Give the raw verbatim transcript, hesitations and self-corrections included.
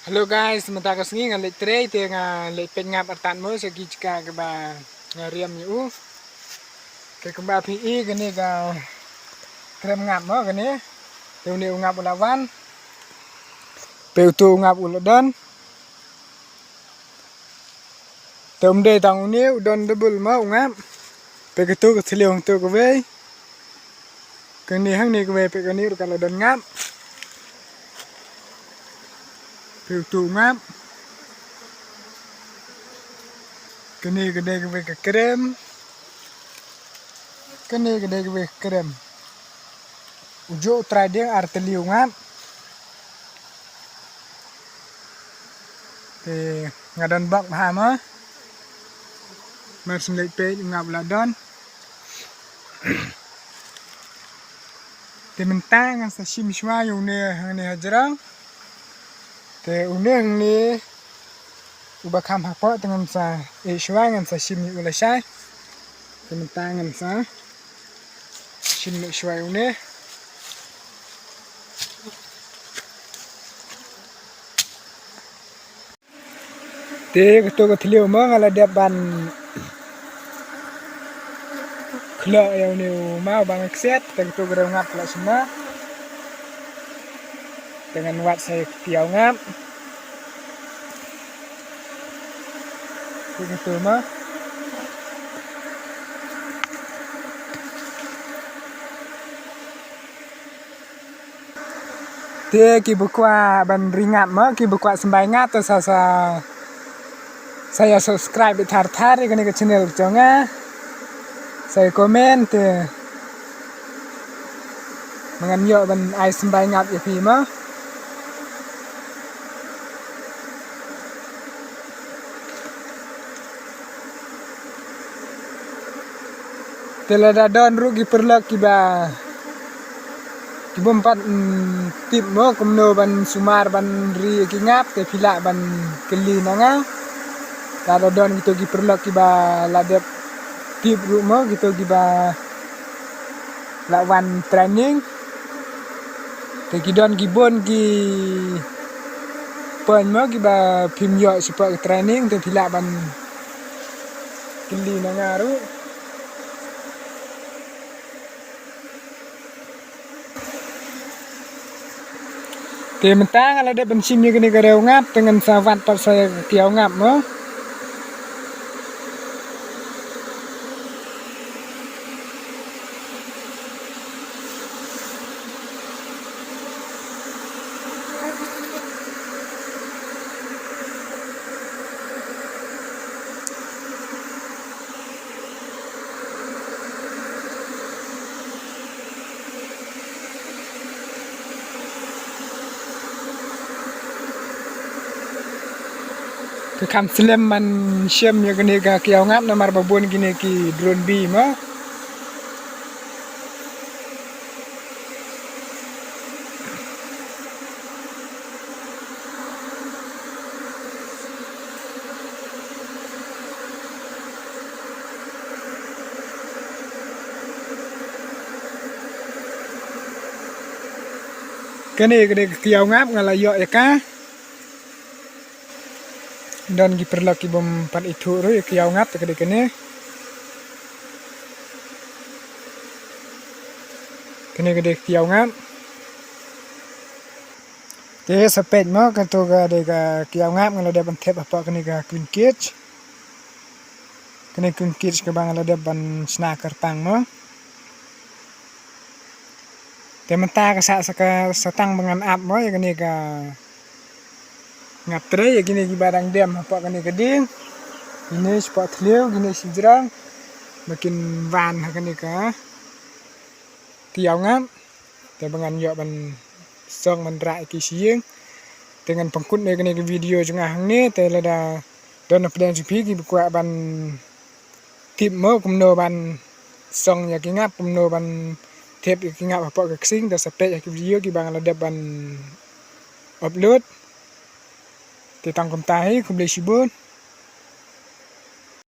Hello guys, mynta ka sngi nga leit trei te nga leit peit ngap artat mo sha ki jaka kaba nga riam ïa u. Te kumba phi i kane ka krem ngap mo kane. Te une u ngap u la wan. Peit uto u ngap u la don. Te um dei tang une u don double mo u ngap. Peit kato ka thliew hangto kawei. Kane hangne kawei peit kane ruh ka la don ngap. Peit uto u ngap. Kane ka dei kawei ka krem. Kane ka dei kawei ka krem. U juh u trai dieng ar tylli u ngap. Te nga don bok bha mo. Mar shu leit peit u ngap u la don. Te mynta ngan sa shim shuwa ïa une hangne hajrong. Te une hangne uba kham hapoh te ngan sa ïeh shuwa ngan sa shim ïa u lashai. Te mynta ngan sa shim ïa shuwa ïa une. Te kato ka thliew mo nga la dep ban khlok ïa une u maw ba nga kset te kato ka riew ngap khlok sima. Te ngan wad sa ïa ka kiaw ngap. Te kato mo. Te kiba kwah ban ri ngap mo, kiba kwah symbai ngap te sa, sa, sa ïa subscribe thar thar ïa kane ka channel jong nga. Sa ïa comment te. Ba ngan ïoh ban ai symbai ngap ïa phi mo. Te lada don ruh ki paralok kiba, ki bym pat, mm, tip mo kumno ban sumar ban ri ïa ki ngap te phi lah ban kylli na nga. Lada don kito ki paralok kiba la dep tip ruh mo kito kiba la wan training. Te ki don ki bun ki point mo kiba phim ïoh shapoh ki training te phi lah ban kylli na nga ruh. Te mynta nga la dep ban shim ïa kane ka riew ngap te ngan sa wad pat sa ïa ka kiaw ngap mo. Ka kham slem ban shem ïa kane ka kiaw ngap namar ba bun kine ki drone bee mo. Kane, kane ka kiaw ngap nga la ïoh ïa ka. Don ki paralok ki bym pat ithuh ruh ïa ka kiaw ngap te ka dei kane. Kane ka dei ka kiaw ngap. Te sa peit mo kato ka dei ka kiaw ngap nga la dep ban thep hapoh kane ka queen cage. Kane queen cage kaba nga la dep ban shna kyrpang mo. Te mynta ka sa, sa ka, sa tang ba ngan ap mo ïa kane ka ngap trei ïa kine kiba dang dem hapoh kane ka dieng. Kine shapoh thliew, kine shajrong. Ba kin wan ha kane ka kiaw ngap. Te ba ngan ïoh ban song ban rah ïa ki sha ïing. Te ngan pynkut noh ïa kane ka video jong nga hangne te lada don na pdeng jong phi kiba kwah ban tip mo kumno ban song ïa ki ngap, kumno ban thep ïa ki ngap hapoh ka ksing, te sa peit ïa ki video kiba nga la dep ban upload. Te tang kumta hi, khublei shibun.